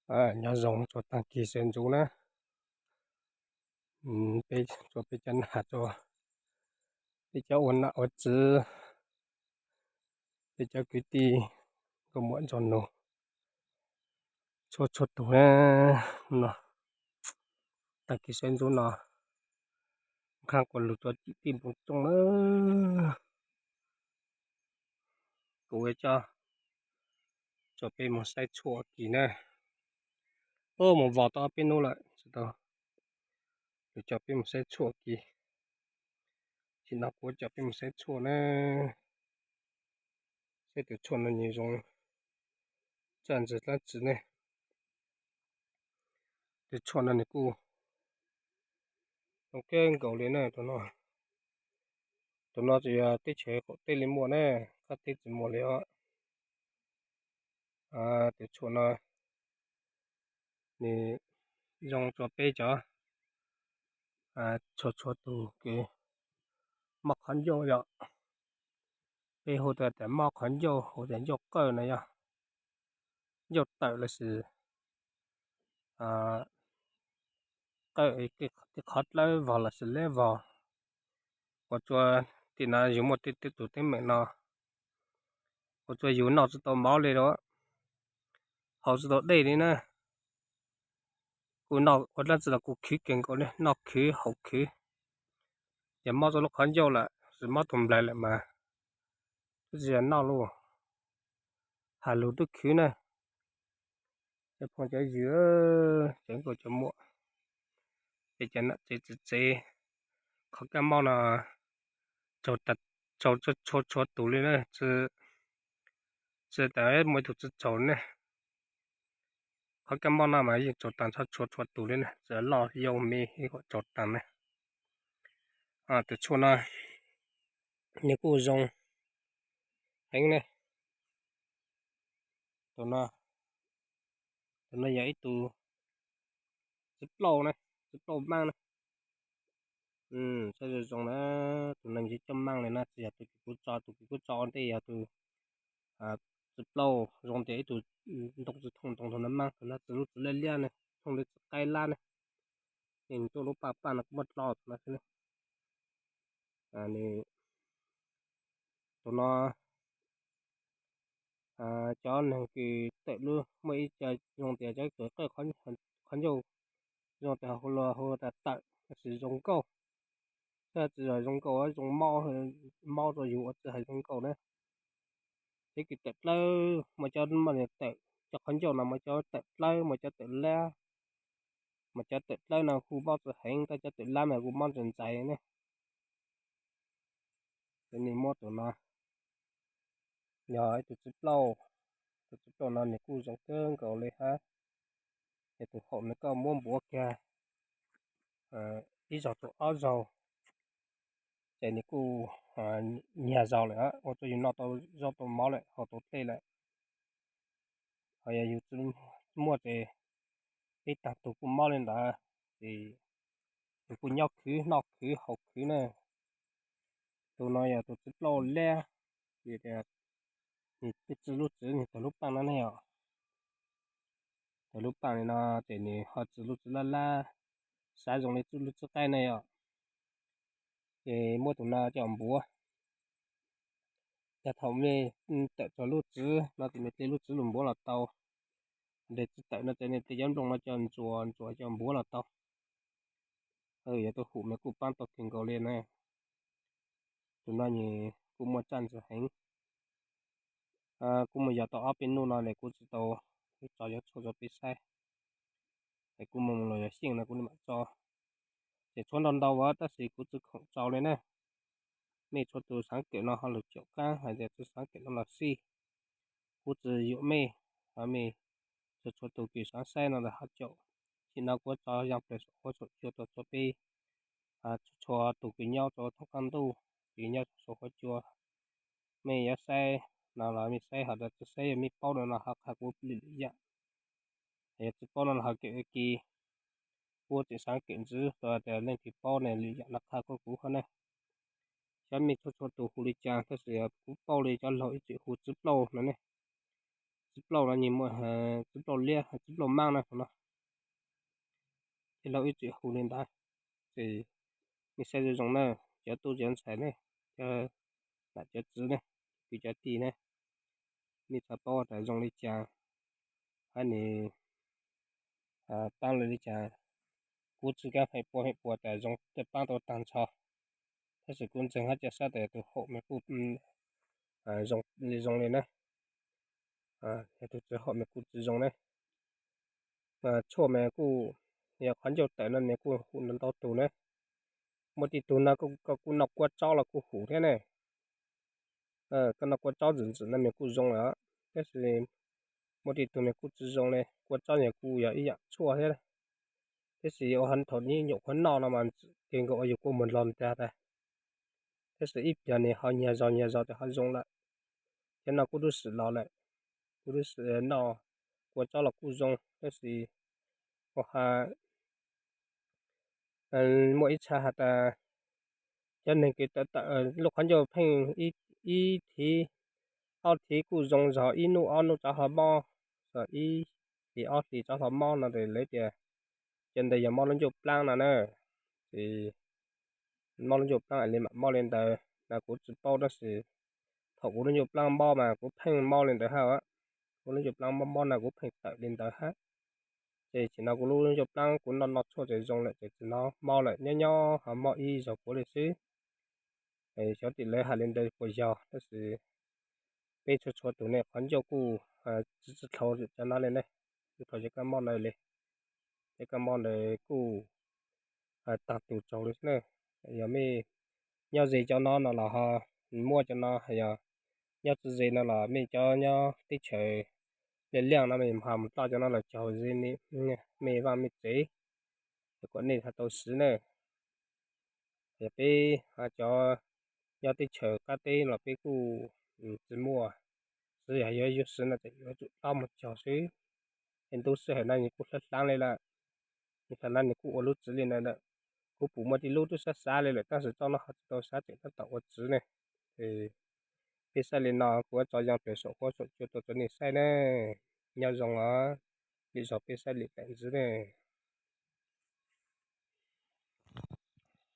Nyob zoo txhua tag kis sawv ntxov na, peb txhua peb cov nam txhua, peb cov ua nam ua txiv, peb cov kwv tij nkauj muam ntxhais nus txhua txhua tus na. No, tag kis sawv ntxov no, nqhis kuv lug rua cim tij npoo txooj na, kuv yuav coj txhua peb moog saib tshuaj kis na. Moog vog tau ob peb nub lawm tsis tau, yuav coj peb moog saib tshuaj kis. Tsim no kuv coj peb moog saib tshuaj na, saib tus tshuaj no nws zoo txawj ntsis dlaab tsi ne. Tus tshuaj no nws kuj zoo kawg nkaus li na. Tus no tsuas yog teb chaws qaum teb li muaj na, qab teb tsis muaj li os. Tus tshuaj no nws zoo rua peb cov txhua txhua tus kws mob qhov ncauj yom. Peb hu tas mob qhov ncauj, hu tas ncauj qawj no yog ncauj tawm lossis qawj tej qhov dlawb vog lossis leb vog. Ua rua tim no yus muaj tej tus teeb meem no, ua rua yus noj tsis tau mov li, haus tsis tau dej li na. Kuj noj ua dlaab tsi los kuj khwv kawg nkaus li, noj khwv haus khwv. Yog mob rua lub qhov ncauj lawm, mob tus nplaig lawm mas twb tsis yog noj lauj, has lug twb khwv na. Cov phooj cov ywg, cov nkauj cov muam, peb cov nam tsev txiv tsev, qhov kab mob no txaus txhua txhua tus li na, tsis tas muaj ib tug tsis txaus ne. Qhov kab mob no mas yeej txaus tas txhua txhua tus li na, tsis loj yau me ib qho txaus tas ne. Tus tshuaj no nws kuj zoo heev ne. Tus no, tus no yog ib tug txiv plauj na, txiv plauj maab na. Saib zoo zoo na, tus no yog coj maab li na, tsis yog tus kws kuv tso, tus kws kuv tso ua ntej yog tus txiv plauj zoo tias ib tug ntoo tsis thooj ntoo, tus no maab, tus no txiv lub txiv liab liab ne, thooj li txiv qaib lab ne. Nws tuaj lub paj paj no kuj muab dlo tus no xwb ne. Tus no cov neeg kws tawm lub, muaj ib co zoo tias cov kws qawj qhov ncauj, zoo tias hu luag hu tas tawm, tab sis zoo nkauj. Tab sis zoo nkauj zoo mob, mob rua yus ua tsis hais zoo nkauj na. Cov kws tawm dlawb, muaj cov muaj tawm, cov qhov ncauj no muaj cov tawm dlawb, muaj cov tawm lab, mas cov tawm dlawb no kuj mob tsis heev, tab cov tawm lab mas kuj mob ntxais ntxais ne. Ces nws muab tus no, yog ib tug txiv plauj, tus txiv plauj no nws kuj zoo kawg nkaus li hab. Ces tus haum nws koj muab npuav kiag ib zaug rau ob zaug, ces nws kuj nyiag zaus lawm, ua rau yus noj tau zaub tau mov lawm, haus tau dej lawm. Ho yog yus tsis muaj ces ib tag tug kuj mob li ntawd, ces yus kuj nyob khwv noj khwv haus khwv na. Tus no yog tus txiv plauj lab, vim tias nws txi lub txiv, nws tawg lub paaj no ne yom. Tawg lub paaj li no ces nws ho txi lub txiv lab lab, xav zoo li lub txiv qaib ne yom. Ces muab tus no coj npuav. Yog thaum mej tawm txog lub txiv no ces mej dle lub txiv lug npuav los tau. Dle tsis tawm no ces mej dle cov nplooj no coj ntxuas ntxuas coj npuav los tau. Yog tus hum mas kuj paab tau kawg nkaus li na. Tus no nws kuj muaj tsaj ntxwv heev. Kuv mus yos tau ob peb nub no lawm kuv tsis tau tso cov tshuaj rau peb saib. Es kuv mus los yog xyeej no kuv mam tso. Ces tshuav ntau ntau as tab sis kuv tsis khoom tso li na. Mej txhua tus xaav kawm no ho lug caum qaab, hais tias tsis xaav kawm no los xij. Kuv tsis yuam mej, ho mej txhua txhua tus kws xaav saib no lawm ho caum. Tsim no kuv tso yaaj plawg saum huab saum cua rau txhua peb, txhua tus kws nyob rau thoob qaab ntuj, kws nyob saum huab cua. Mej yuav saib no los mej saib, ho tsis saib yog mej paub no no ho qha kuv lwm lwm yaam. Yog tsis paub no los ho kawm kis, kuv tseem xaav kawm ntxiv, txawm tias leej twg paub ne lwm yaam no qha kuv kuv ho ne. Xyov mej txhua txhua tus hu li cas tab sis kuv paub li cov laug ib txwm hu txiv plauj no ne. tsib plaub no, tsib plaub liab, tsib plaub maab na no. Tij laug ib txwm hu li ntawd. Ces nej saib zoo zoo na, cov tub cov ntxhais ne, cov nam cov txiv ne, kwv cov tij ne, nej txhob paub tas zoo li cas, hab nws paab lawv li cas. Kuv tsi kaab feem pua feem pua tas zoo tej paab tau taag nrho, tab sis kuv ntseeg hab ca sab tas yog tus haum mas kuj zoo li zoo li na, yog tus tsi haum mas kuj tsi zoo na. Tshuaj mas kuj yog qhov ncauj tawm no nws kuj hum ntau tug na. Muaj tej tug no koj kuj noj kua txob los kuj hum thiab ne. Koj noj kua txob ntxwm ntxwm no mas kuj zoo lawm, tab sis muaj tej tug mas kuj tsi zoo li. Kua txob mas kuj yog ib yaam tshuaj thiab, tab sis ua thaum ib nyuam qhuav noj no mas ntxwm kawg nkaus ua yus kua muag nrog ntag tas. Tab sis ib pliag nws ho nyag zog nyag zog tas ho zoo lawm. Cov no kuv tub sim los lawm, kuv tub sim noj kua txob los kuj zoo, tab sis ua ha muaj ib txha has tas cov neeg kws tawm tawm lub qhov ncauj pheej ib thiv ob thiv kuj zoo, zog ib nub ob nub rov ho mob, zog ib hlis ob hlis rov ho mob no lawv tias cov ntawd yog mob lub ncauj plaab no na. Ces mob lub ncauj plaab es li mam mob li ntawd no kuv tsi paub, tab sis thaum kuv lub ncauj plaab mob mas kuv pheej mob li ntawd hab. Kuv lub ncauj plaab mob mob no kuv pheej tawm li ntawd hab. Ces tam sim no kuv lub ncauj plaab kuv noj noj tshuaj ces zoo lawm, ces txawm no mob lawm, nyob nyob ho mob ib zaug puav li xwb. Xyov tim lawv has li ntawd puas yog, tab sis peb txhua txhua tus ne qhov ncauj kuj tsi tsi dhau cov no li ne, tsi dhau cov kab mob ntawd li. Cov kab mob ntawd kuj taag tus tsaug li xwb na. Yog mej nyob ze cov no no los ho muaj cov no, yog nyob tsi ze no los mej cov nyob teb chaws Liaj Liaj no mej ho mus tloj cov no los caug ze mej vaaj mej tsev, kom nej ho tau siv na. Yog peb cov nyob teb chaws qab teb los peb kuj tsi muaj, tsuas yog yuav siv no ces yuav tsum tloj mus caug xwb. Es ntu sij hawm no nws kuj hlaav hlaav li lawm, nws hlaav hlaav nws kuj ua lub txiv li ntawd lawm. Kuv pum muaj tej lub twb xav xav li lawm tab sis txoj no ho tsis tau xav tseem tab tom ua txiv ne. Peb saib li no kuv yuav tso yoo pem saum huab saum cua tuaj rau nej saib ne. Nyob zoo os, lwm zaug peb saib lwm daim ntxiv ne.